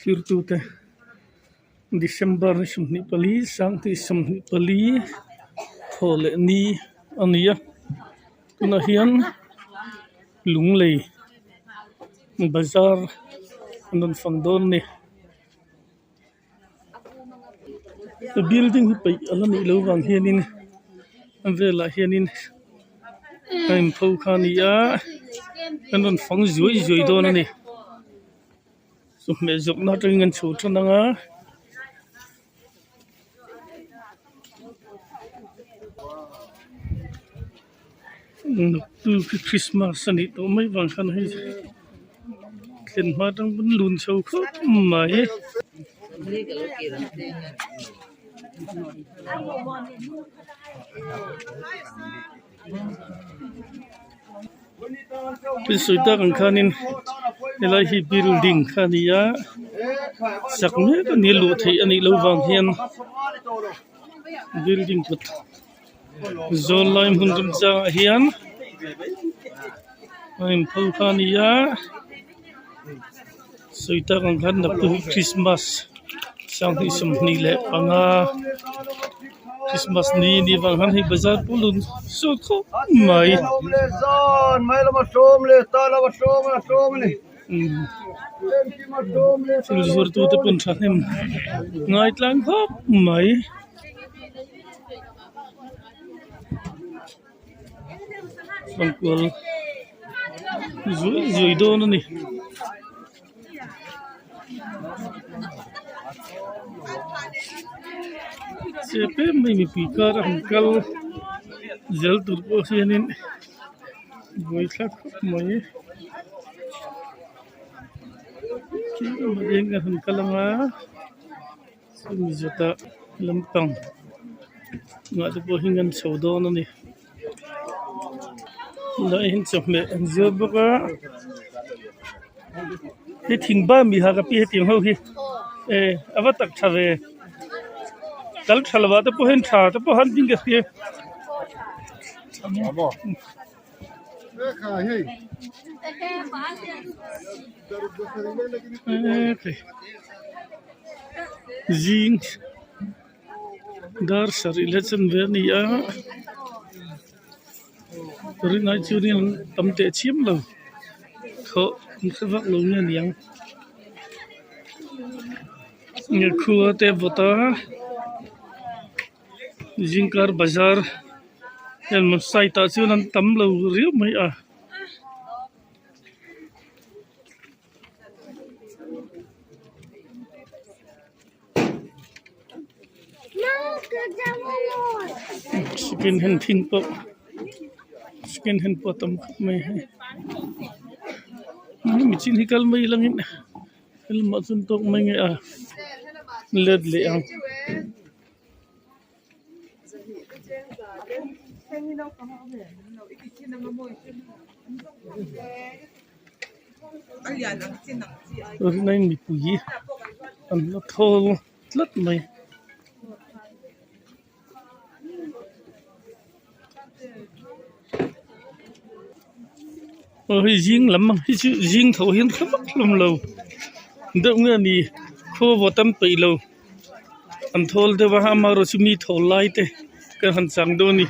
Thirtute December ni 24 sangti 24 thaw leh ni a ni a tunah hian lunglei bazar an rawn fang dawn a ni building hi peih a la nih loh vang hianin a velah hianin a inpho kha a ni a an rawn fang zuai zuai dawn a ni. Chawhmeh zawrhna atangin kan chho tan ang a naktuk hi krismas a nih tawh mai vang khan hei thlen hma atang pawn lun chho khawp mai. Thil sawi tak ang khanin helai hi building kha a ni a sak mek a ni a luh theih a nih loh vang hian building kawt zawl lai hmun remchangah hian a inpho kha a ni a sawi tak ang khan naktuk hi christmas 25 Christmas ni ni vang khan hei bazar pawh lun sawt khawp mai. Thil zuar tu te pawn thahnem ngai tlang khawp mai. Fangkual zuai zuai dawn a ni. Chep em mai mipui kar a han kal zel tur pawh hianin buai thlak khawp mai eng a han kal anga chumi zawtah lampang ngah te pawh hi an chho dawn a ni. Tunah hian chawhmeh an zuar bawk a he thing bam mi ha ka pi hetiang ho hi eh a va tak tha ve kal tha lo ah te pawh hian tha te pawh han ding ka hria. Zing. Dar sarih leh chanve a ni a rinai chuan in tam teh chiam lo thawh an hre vak lo nge niang nge khua te vawt a zingkar bazar heng side ah chuan an tam lo riau mai a. Second hand thil pawh second hand pawh a tam khawp mai hei mi chin hi kal mai langin helamah chuan tawk mai nge a let leh ang. Rinai mipui an la thawl tlat mai. Aw hei zing lam ang hi chu zing tho hian hre vak hlawm lo deuh nge ni khaw vawt an peih lo an thawl deuh a amaherawh chu mi thawl lai te kan han chang dawn a ni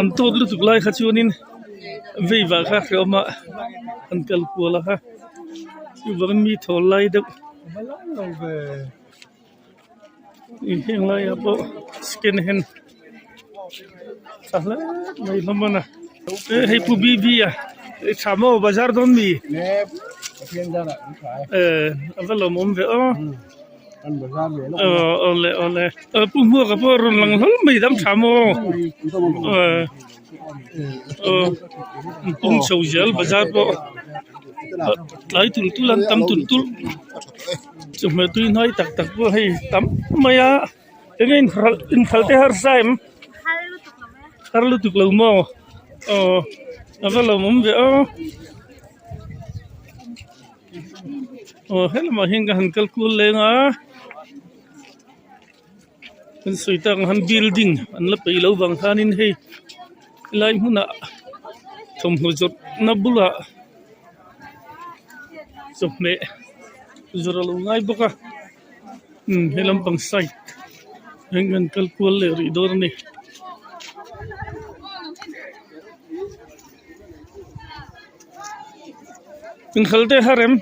an tawt lutuk lai kha chuanin vei vah kha hrehawm a an kal kual a kha chuvangin mi thawl lai deuh heng laiah pawh second hand tha hle mai hlawm a hei pu b b a tha maw bazar dawn mi eh a va lawmawm ve aw awle awle pu hmuaka pawh rawn lang hlawl mai dam tha maw eh aw pung chho zel bazar pawh tlai tul tul an tam tul tul. Chawhmeh tui hnai tak tak pawh hei tam mai a enge inhralh inhralh te harsa em har lutuk lo maw aw a va lawmawm ve aw aw helamah hian ka han kal kual leng a kan sawi tak ang khan building an la peih loh vang khanin hei helai hmunah thawmhnaw zawrhna bulah. Chawhmeh zawrh a lo ngai bawk a umm he lampang side hian kan kal kual leh rih dawn a ni. Inkhal te har em?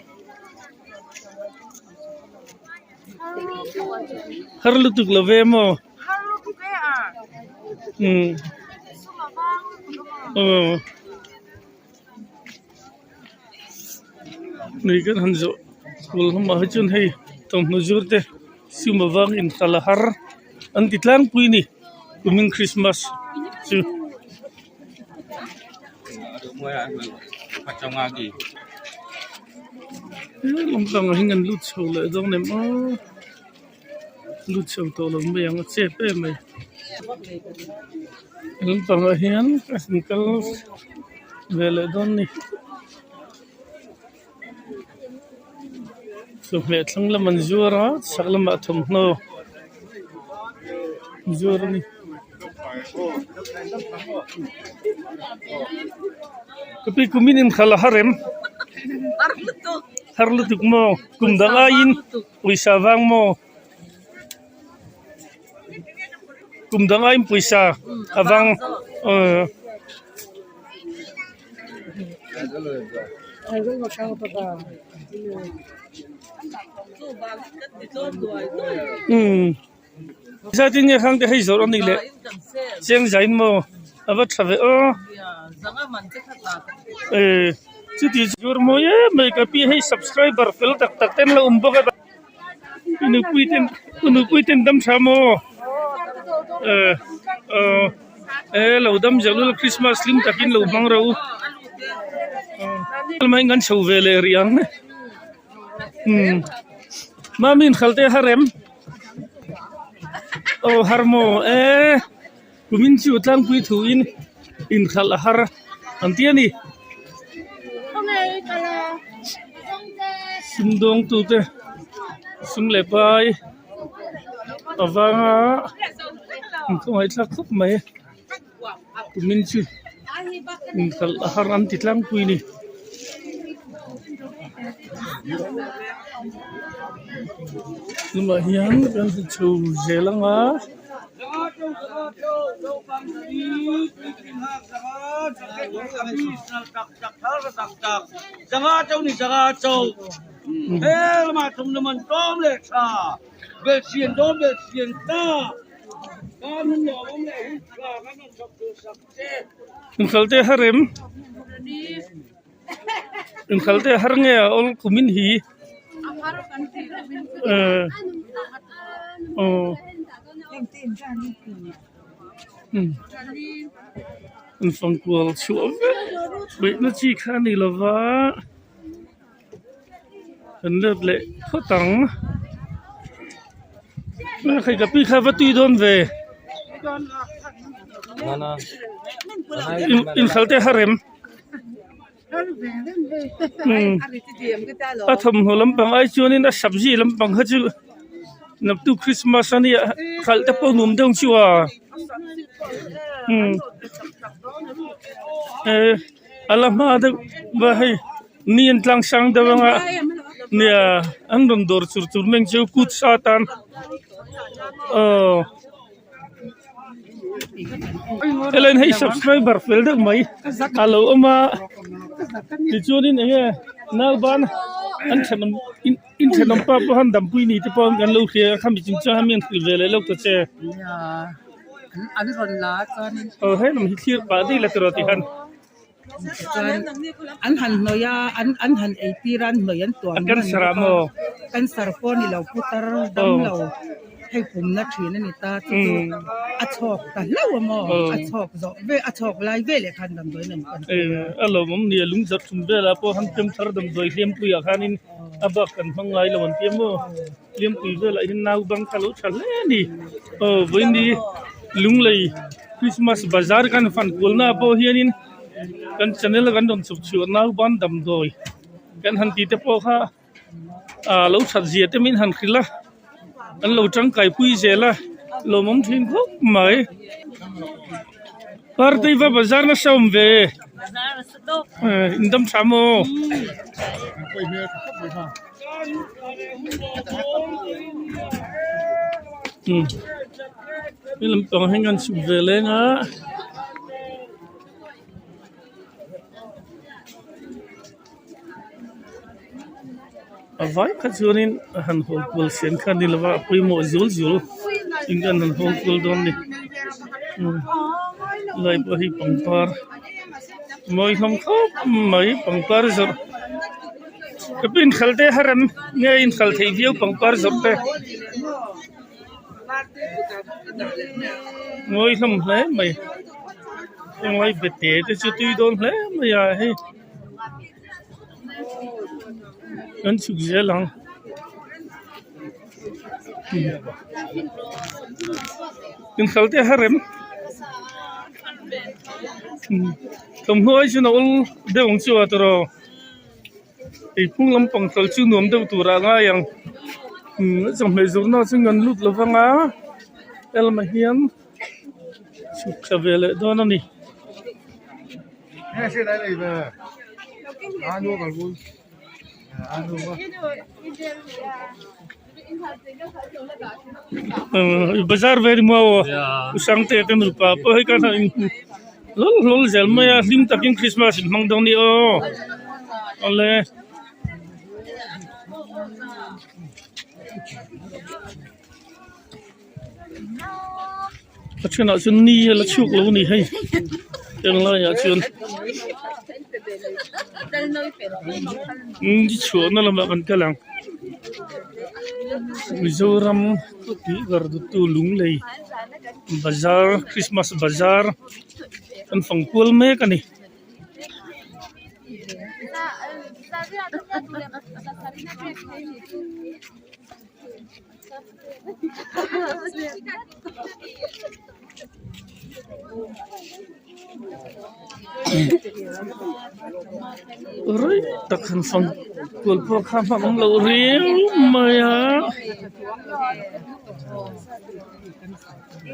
Har lutuk lo ve maw? Umm aw. Nei kan han zawh kul hlawmah hi chuan hei thawmhnaw zur te sum avang inhal a har an ti tlangpui a ni kumin krismas chu. He lampangah hian kan lut chho leh dawn em aw lut chho tawh lo mai ang a chep em mai. He lampangah hian ka han kal ve leh dawn a ni. Chawhmeh thlang lam an zuar a chhak lamah thawmhnaw an zuar a ni. Ka pi kumin inkhal a har em? Har lutuk maw? Kum dang aiin pawisa vang maw? Kum dang aiin pawisa a vang aw. Umm Zaitin nge khang te hei zawrh a nih leh cheng zain maw a va tha ve aw eh chuti chu mawi em mai ka pi hei subscriber fel tak tak te an lo awm bawk a i nupui ten i nupui ten dam tha maw eh aw eh lo dam zel ula Christmas hlim takin lo hmang rawh u mai kan chho ve leh rih ang umm mami inkhal te har em aw har maw eh kumin chu tlangpui thu in inkhalh a har an ti a ni sumdawng tute sum leh pai avanga an khawngaihthlak khawp mai kumin chu inkhalh a har an ti tlangpui a ni. Lamah hian kan hmu chho zel ang a. Inkhal te har em? Inkhal te har nge a awl kumin hi? Eh aw umm an fangkual chhuah vek beihna chi kha a ni lova kan let leh phawt ang hei ka pi kha va tui dawn ve inkhal te har em a thawmhnaw lampang ai chuanin a sabzi lampang kha chu naktuk krismas a nia khalh te pawh nuam deuh chu a umm eh a la hma deuh va hei ni an tlang sang deuh anga nia an rawn dawr chur chur mai ang chu kut sa tan aw. Helen hei subscriber fel deuh mai a lo awm a tichuanin eng nge nauban an thenawm in in thenawm pa pawh han dampui ni te pawh kan lo hria a khami chung chuan hemi an hrilh ve leh lo ta che aw he lam hi thlir pah daih la tiraw tikhan. Chuan an han hnawih a an an han ei tir a an hnawih an tuam A cancer ah maw? Cancer pawh a ni lo putar dam lo hei pumna thin a ni ta chu chu a chhawk ta hlauh a maw a chhawk zawh ve a chhawk lai ve leh khan damdawiin an pan Eh a lawmawm nia lungzarh thum velah pawh han pem thar damdawi hliampui ah khanin a bak kan hmang ngai lo an ti a maw hliampui velah hian nau bang kha a lo tha hle a ni aw vawiin lunglei Christmas bazar kan fan kualna ah pawh hianin kan channel a kan rawn chhuk chhuah nauban damdawi kan han tih te pawh kha ah lo that zia te min han hrilh a an lo tangkai pui zel a lawmawm thin khawp mai partei va bazar nasa awm ve. In dam tha maw? He lampang hi an chhuk ve leng a. A vai kha chuanin a han hawl kual siam kha a ni lova a pawimawh zul zul in kan han hawl kual dawn a ni helai pawh hi pangpar mawi hlawm khawp mai pangpar zawrh ka pu inkhalh te har em nge inkhalh theih viau pangpar zawrh te mawi hlawm hle mai henglai bete te chu tui dawn hle mai a hei. Kan chhuk zel ang inkhal te har em thawmhnaw ai chuan a awl deuh ang chu a tawrh eiphung lampang kal chu nuam deuh tur ah a ngai ang chawhmeh zawrhna ah chuan kan lut lo vang a helamah hian chhuk thla ve leh dawn a ni. Bazar vel hi maw Sangte te nupa pawh hei khan a inhmu hlawl hlawl zel mai a hlim takin Christmas in hmang dawn a ni aw awle. A thenah chuan ni a la chhuak lo a ni hei heng laiah chuan ni chhuahna lamah kan kal ang Mizoram khawpui gardutu Lunglei bazar Christmas bazar an fang kual mek a ni. Rei tak han fang kual pawh kha hman awm loh riau mai a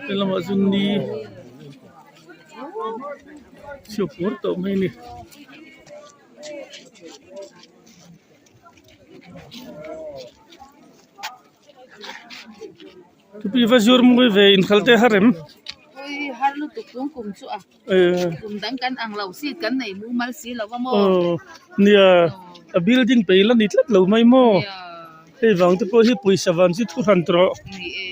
he lamah chuan ni chhiat pur tawh mai a ni. Tupi va zur mawi ve inkhal te har em? Ui har lutuk tung kum chu a. Kum dang kan ang lo seat kan nei mumal si lo a maw? Aw nia a building pei la ni tlat lo mai maw? Hei vang te pawh hi pawisa van chu thu hran tawh rawh. Ni e.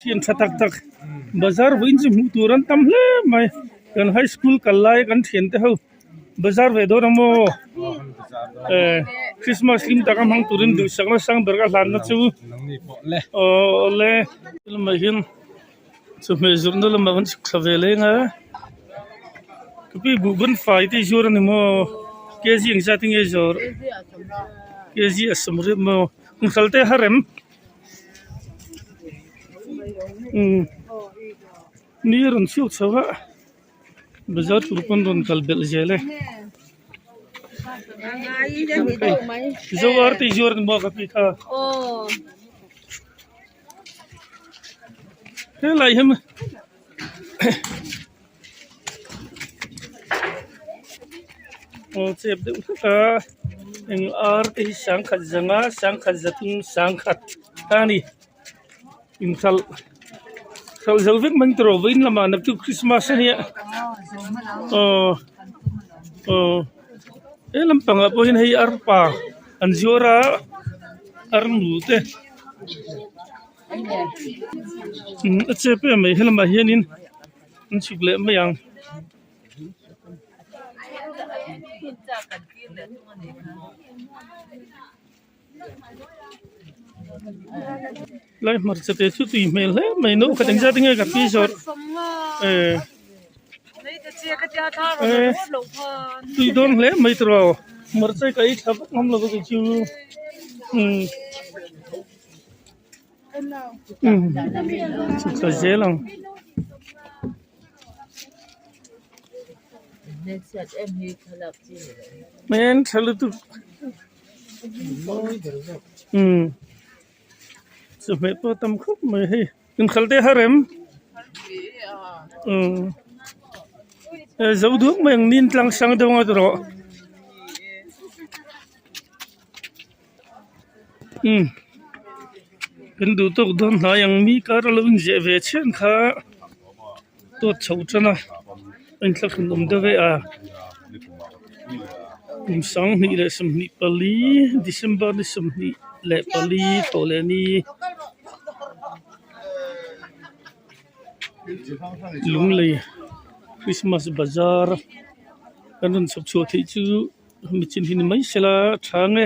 Thian tha tak tak bazar vawiin chu hmuh tur an tam hle mai kan high school kal lai kan thian te ho bazar ve dawn ang maw eh christmas hlim taka hmang turin duhsakna sang ber ka hlanna chu aw awle lamah hian chawhmeh zawrhna lamah kan chhuk thla ve leng a kapi buhban fai te hi zuar a ni maw kg engzat nge zawrh kg a sawmriat maw inkhal te har em. Ni a rawn chhuak chho a bazar tur pawn rawn kal belh zel e zoar te zuar ni maw ka pi kha helai hi aw chep deuh hlek a eng ar te hi sangkhat zanga sangkhat zathum sangkhat ta a ni inkhalh khalh zo vek mai tawh vawiin lamah naktuk krismas a nia aw aw he lampangah pawh hian hei arpa an zuar a arnu te. A chep em mai helamah hianin an chhuk leh mai ang. Lai hmarcha te chu tui hmel hle mai no khat engzat nge ka pi zawrh eh eh tui dawn hle mai tiraw hmarcha hi ka ei thla vak ngam lo a kei chu umm. Chhuk thla zel ang. Hmel tha lutuk umm chawhmeh pawh a tam khawp mai hei inkhalh te har em? Umm zo duak mai ang nin tlang sang deuh ang a tawh umm kan duh tawk dawn hnai ang mi kar a lo inziah ve chhian kha tawt chho tan a a inthlahrun awm deuh e a kum 2024 December ni 24 tawh leh ni. Lunglei Christmas bazar kan rawn chhawp chhuah theih chu mi chin hi ni mai sela tha ang e.